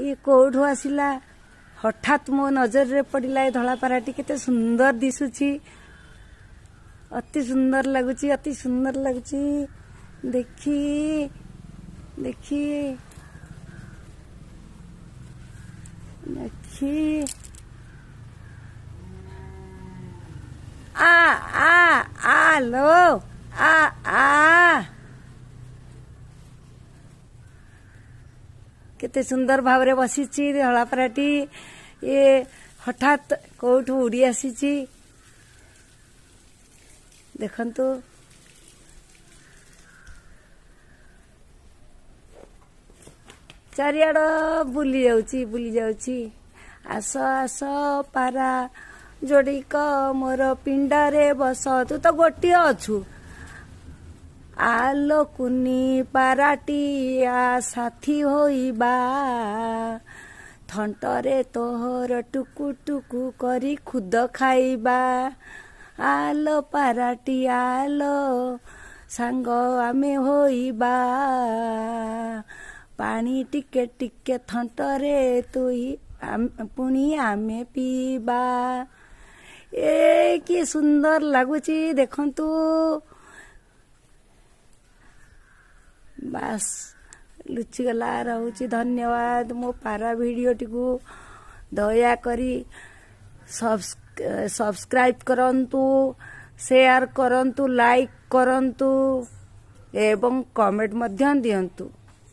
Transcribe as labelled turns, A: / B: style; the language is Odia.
A: ଇଏ କେଉଁଠୁ ଆସିଲା? ହଠାତ୍ ମୋ ନଜରରେ ପଡ଼ିଲା ଏ ଧଳା ପାରାଟି। କେତେ ସୁନ୍ଦର ଦିଶୁଛି, ଅତି ସୁନ୍ଦର ଲାଗୁଛି, ଅତି ସୁନ୍ଦର ଲାଗୁଛି। ଦେଖି ଦେଖି ଦେଖି। ଆ ଆ ଆଲୋ, ଆ ଆ। କେତେ ସୁନ୍ଦର ଭାବରେ ବସିଛି ଧଳା ପାରାଟି। ଇଏ ହଠାତ୍ କେଉଁଠୁ ଉଡ଼ି ଆସିଛି ଦେଖନ୍ତୁ। ଚାରିଆଡ଼ ବୁଲି ଯାଉଛି, ବୁଲି ଯାଉଛି। ଆସ ଆସ ପାରା ଯୋଡ଼ିକ, ମୋର ପିଣ୍ଡାରେ ବସ। ତୁ ତ ଗୋଟିଏ ଅଛୁ। ଆଲୋ କୁନି ପାରାଟିଆ, ସାଥୀ ହୋଇବା। ଥଣ୍ଟରେ ତୋହର ଟୁକୁ ଟୁକୁ କରି ଖୁଦ ଖାଇବା। ଆଲୋ ପାରାଟି ଆଲୋ, ସାଙ୍ଗ ଆମେ ହୋଇବା। ପାଣି ଟିକେ ଟିକେ ଥଣ୍ଟରେ ତୁଇ ପୁଣି ଆମେ ପିଇବା। ଏ କି ସୁନ୍ଦର ଲାଗୁଛି ଦେଖନ୍ତୁ। ବାସ୍, ଲୁଚିଗଲା। ରହୁଛି, ଧନ୍ୟବାଦ। ମୋ ପାରା ଭିଡ଼ିଓଟିକୁ ଦୟାକରି ସବସ୍କ୍ରାଇବ୍ କରନ୍ତୁ, ସେୟାର କରନ୍ତୁ, ଲାଇକ୍ କରନ୍ତୁ ଏବଂ କମେଣ୍ଟ ମଧ୍ୟ ଦିଅନ୍ତୁ।